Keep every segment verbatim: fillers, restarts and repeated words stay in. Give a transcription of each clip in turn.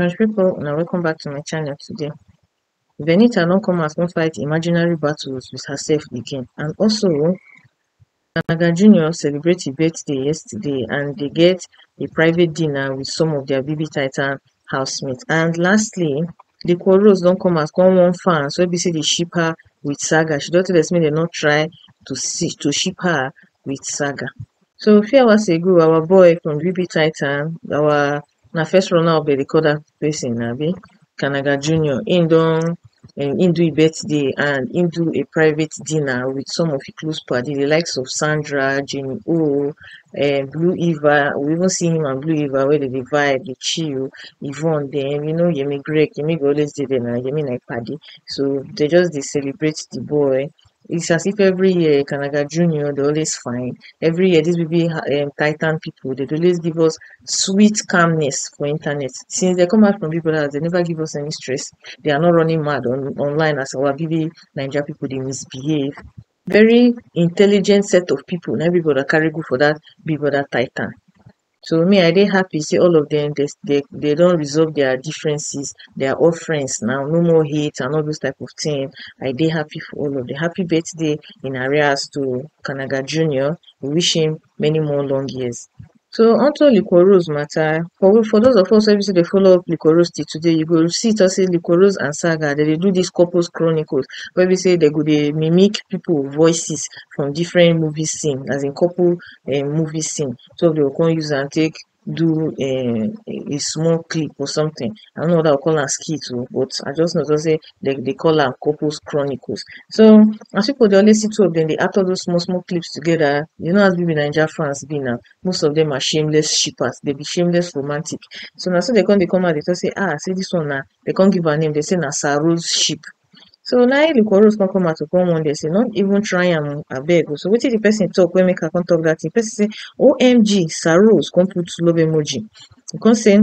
Country people, una welcome back to my channel today. Venita don come out come fight imaginary battles with herself again, and also Naga Junior celebrate him birthday yesterday and they get a private dinner with some of their B B Titan housemates. And lastly, the Quarrels don come out come one fans wey be say they ship her with Saga. She don tell us make they not try to see to ship her with Saga. So few hours ago, our boy from B B Titan, our na first runner up, they dey call that person, abi Kanaga Junior. Him don um, him do a birthday and him do a private dinner with some of his close party, the likes of Sandra, Jenny O, um, Blue Eva. We even see him and Blue Eva where they dey vibe, they chill. Yvonne, then you know Yemi Greg, Yemi go always dey there na Yemi na party. So they just dey celebrate the boy. It's as if every year Kanaga Junior they always fine. Every year these B B um, Titan people they always give us sweet calmness for internet. Since they come out from people house, they never give us any stress. They are not running mad on online as our B B Niger people they misbehave. Very intelligent set of people. Not everybody carry good for that big brother Titan. So me, I dey happy say all of them they they, they don't resolve their differences. They are all friends now. No more hate and all those type of thing. I dey happy for all of them. Happy birthday in arrears to Kanaga Junior. We wish him many more long years. So onto Liko Rose matter. For for those of us who say they follow up Liko Rose till today, you go see it say Liko Rose and Saga they, they do these couples chronicles where we say they go they mimic people voices from different movie scene, as in couple um, movie scene. So they will come use and take do um, a small clip or something. I don't know what I'll call am skit o, but I just know to say they, they call am couples chronicles. So as people they only see two of them, they act all those small small clips together. You know as we be Niger fans be now. Most of them are shameless shippers. They be shameless romantic. So now so they come they come out they just say ah see this one now. They can't give her name. They say na Saru's ship. So now the Koros come come out to come one day say not even try am abeg. So wetin the person talk wey make her come talk that thing? Person say O M G Saros come put love emoji. He come say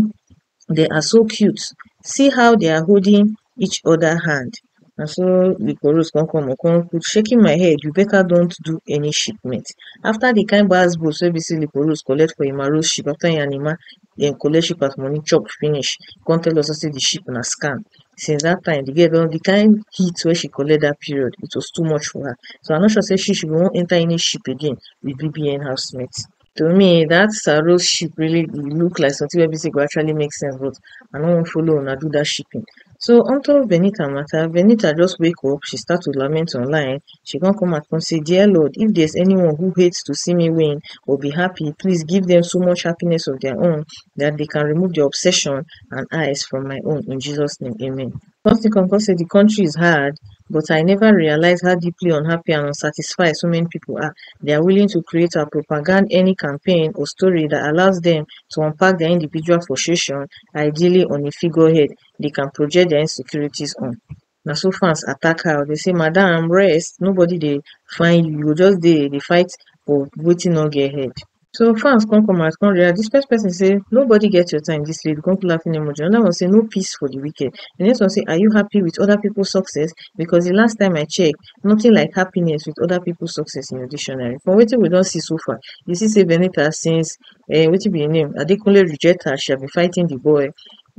they are so cute. See how they are holding each other hand. And so the Koros come come come put shaking my head. You better don't do any shipment. After the kind bars boots wey be say the Koros collect for Imaro's ship after Yanima then collect ship as money chop finish. Come tell us say the ship na scam. Since that time, the girl don the kind heat where she collect that period, it was too much for her. So I'm not sure say she should won't enter any ship again with B B N housemates. To me, that Saros ship really look like something where we say go actually make sense, but I don't want follow and do that shipping. So onto Venita matter, Venita just wake up, she start to lament online. She can't come out and say, dear Lord, if there's anyone who hates to see me win or be happy, please give them so much happiness of their own that they can remove their obsession and eyes from my own in Jesus' name. Amen. First thing come say the country is hard, but I never realized how deeply unhappy and unsatisfied so many people are. They are willing to create a propaganda any campaign or story that allows them to unpack their individual frustration, ideally on a figurehead they can project their insecurities on. Na so fans attack her. They say, madam, rest, nobody they find you. You just they they fight for waiting no get head. So fans come come out, come react. This first person say, nobody get your time, this lady. Come put laughing emoji. Another one say, no peace for the wicked. The next one say, are you happy with other people's success? Because the last time I checked, nothing like happiness with other people's success in your dictionary. From wetin we don see so far, you see say Benita since uh, wetin be im name? Adekunle reject her, she have been fighting the boy.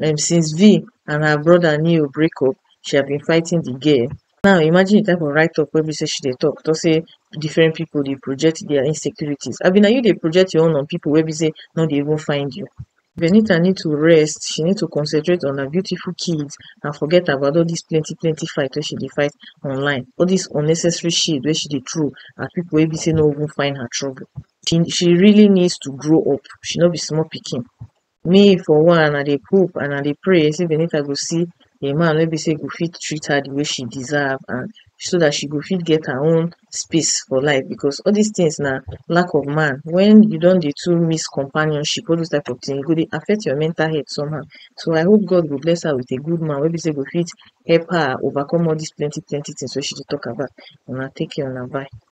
Um, since V and her brother Neo break up, she have been fighting the girl. Now imagine the type of write up wey be say she dey talk to say different people dey project their insecurities. Abi na you dey project your own on people wey be say no dey even find you. Benita need to rest. She need to concentrate on her beautiful kids and forget about all this plenty plenty fight wey she dey fight online. All this unnecessary shade wey she dey throw at people wey be say no even find her trouble. She she really needs to grow up. She no be small pikin. Me for one, I dey hope and I dey pray say Benita go see a man wey be say go fit treat her the way she deserve and so that she go fit get her own space for life, because all these things na lack of man. When you don dey too miss companionship, all those type of things, e go dey affect your mental health somehow. So I hope God go bless her with a good man wey be say go fit help her overcome all these plenty plenty things wey she dey talk about. Una take care, una bye.